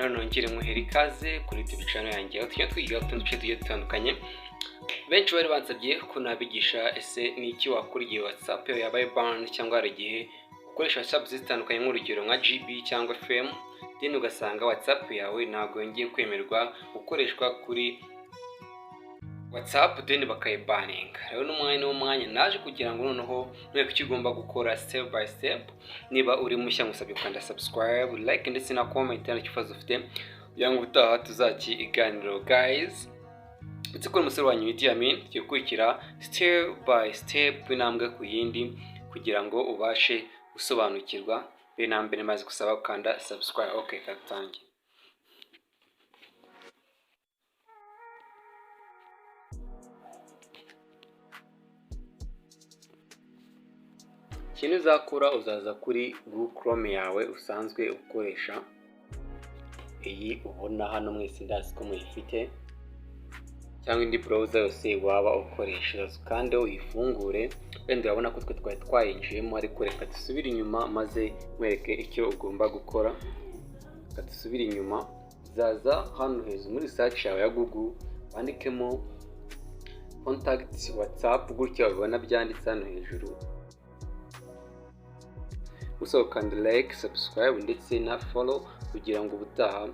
Nongere nkuhere ikaze kuri YouTube channel yanjye, aho tujya twiga utundi duce tugiye dutandukanye. Benshi bari bansabye ko nabigisha ese ni iki wakora igihe WhatsApp yawe yabaye banned, cyangwa hari igihe ukoresha WhatsApp zitandukanye nk'urugero nka GB cyangwa FM, then ugasanga WhatsApp yawe ntabwo yongeye kwemerwa gukoreshwa kuri WhatsApp, then bakayibaninga. Rero n'umwanya naje kugira ngo noneho mwereke icyo ugomba gukora step by step. Niba uri mushya ngusabye gukanda subscribe, like ndetse na comment nta kibazo ufite, kugira ngo ubutaha tuzakiganiro guys. Ndetse ko umusore wanyu Idi Amin, tugiye gukurikira step by step, intambwe ku yindi, kugira ngo ubashe gusobanukirwa. Mbere na mbere maze gusaba gukanda subscribe. Okay, katangiye. Ikintu uzakora, uzaza kuri Google Chrome yawe usanzwe ukoresha, iyi ubona hano mwese ndazi ko muyifite, cyangwa indi browser yose waba ukoresha. Uzaza ukande uyifungure. Wenda urabona ko twe twari twayinjiyemo, ariko reka dusubire inyuma maze nkwereke icyo ugomba gukora. Reka dusubire inyuma. Uzaza hano hejuru muri search yawe ya Google, wandikemo contact WhatsApp gutya ubibona byanditse hano hejuru. Gusa ukanda like, subscribe ndetse na follow kugira ngo ubutaha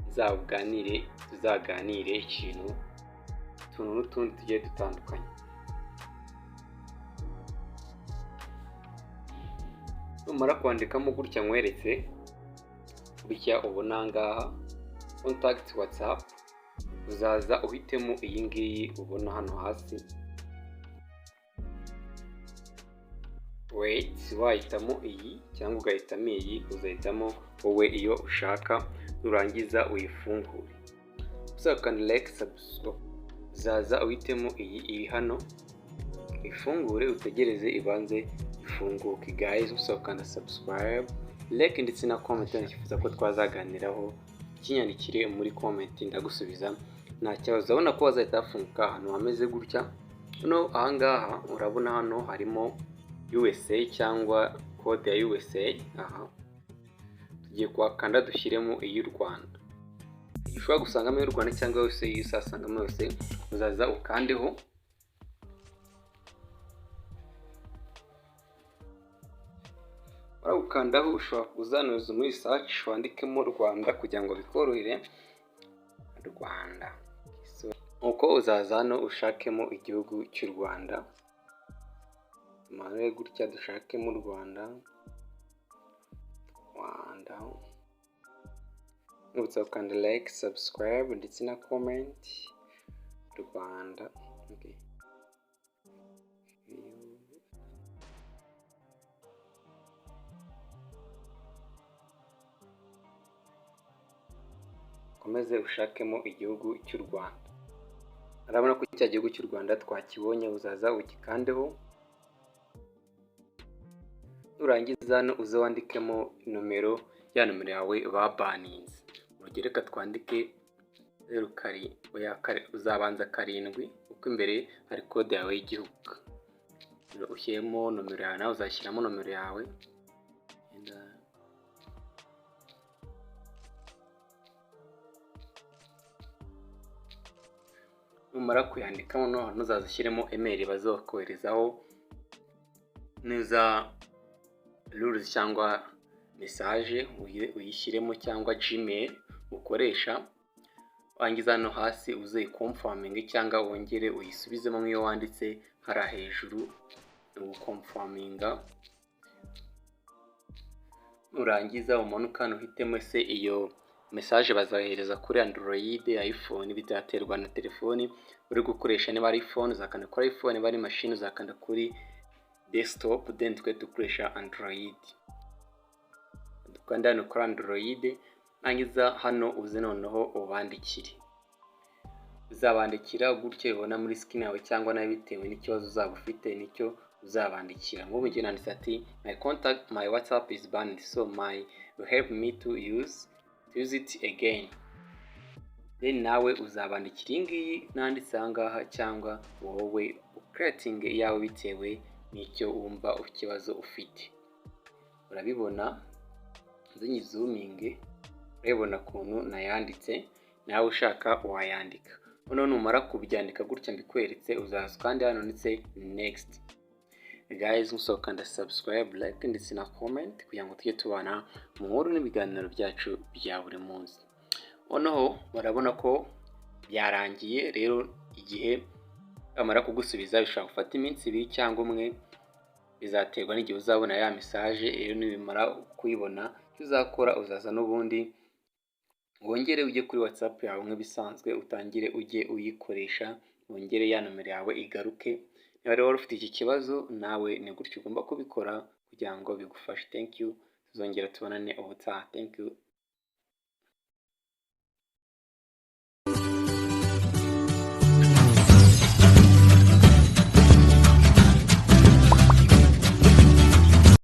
nzabuganire tuzaganire ikintu, utuntu n'utundi tugiye dutandukanye. Numara kwandikamo gutya nkweretse, gutya ubona ngaha contact WhatsApp, uzaza uhitemo iyi ngiyi ubona hano hasi. Wait, wahitamo iyi cyangwa ugahitamo iyi, uzahitamo wowe iyo ushaka. Nurangiza uyifungure, uzakanda like, subscribe. Uzaza uhitemo iyi iri hano, ifungure, utegereze ibanze ifunguke guys. Uzakanda subscribe, like ndetse na comment. Nifuza ko twazaganiraho, kinyandikire muri comment ndagusubiza nta kibazo. Urabona ko wazahita hafunguka ahantu hameze gutya. Hano ahangaha urabona hano harimo USA cyangwa code ya USA. Aha tugiye kuhakanda dushyiremo iy'u Rwanda. Ushobora gusangamo iy'u Rwanda cyangwa yose, iyo uzasangamo yose uzaza ukandeho. Ukandaho, ushobora kuzanuza muri search wandikemo Rwanda kugira ngo bikorohere. Rwanda, uko uzaza hano ushakemo igihugu cy'u Rwanda, tumanure gutya dushakemo u Rwanda. Rwanda. Nibutsa gukanda like, subscribe ndetse na comment. Rwanda, okay. Ukomeze ushakemo igihugu cy'u Rwanda. Urabona ko cya gihugu cy'u Rwanda twakibonye, uzaza ugikandeho. Nurangiza hano uze wandikemo nomero, ya nomero yawe babaninze. Urugero reka twandike zeru kari, oya, kare, uzabanza 7 kuko imbere hari code yawe y'igihugu. Ushyiremo nomero yawe, nawe uzashyiramo nomero yawe. Numara kuyandikamo noneho uzaza ushyiremo email bazokoherezaho neza rules cyangwa message, uyishyiremo cyangwa Gmail ukoresha. Wangiza hano hasi uze confirming cyangwa wongere uyisubizemo nk'iyo wanditse hariya hejuru, ni uguconfirminga. Nurangiza umanuka hano uhitemo ese iyo message bazayohereza kuri Android, iPhone, bizaterwa na telefoni uri gukoresha. Niba ari iPhone uzakanda kuri iPhone, niba ari machine uzakanda kuri desktop. Then twe dukoresha Android, dukanda hano kuri Android. Nangiza hano uze noneho ubandikire. Uzabandikira gutyo ubona muri screen yawe, cyangwa nawe bitewe n'ikibazo uzaba ufite nicyo uzabandikira. Nk'ubu njye nanditse ati my contact, my WhatsApp is banned, so my you help me to use it again. Then nawe uzabandikira iyi ngiyi nanditse aha ngaha, cyangwa wowe ucreating iyawe bitewe n'icyo wumva ikibazo ufite. Urabibona, nze nyizoominge. Urabibona ukuntu nayanditse, nawe ushaka wayandika. Noneho numara kubyandika gutya mbikweretse, uzaza kandi hano ndetse "Next". Guys, musohoka subscribe, like ndetse na comment kugira ngo tujye tubana mu nkuru n'ibiganiro byacu bya buri munsi. Noneho barabona ko byarangiye. Rero igihe bamara kugusubiza bishobora gufata iminsi 2 cyangwa umwe, bizaterwa n'igihe uzabona ya message. Rero nibimara kuyibona, icyo uzakora, uzaza n'ubundi wongere ujye kuri WhatsApp yawe nk'ibisanzwe, utangire ujye uyikoresha, wongere ya nomero yawe igaruke. Niba rero wari ufite iki kibazo, nawe ni gutyo ugomba kubikora kugira ngo bigufashe. Thank you, tuzongera tubonane ubutaha. Thank you.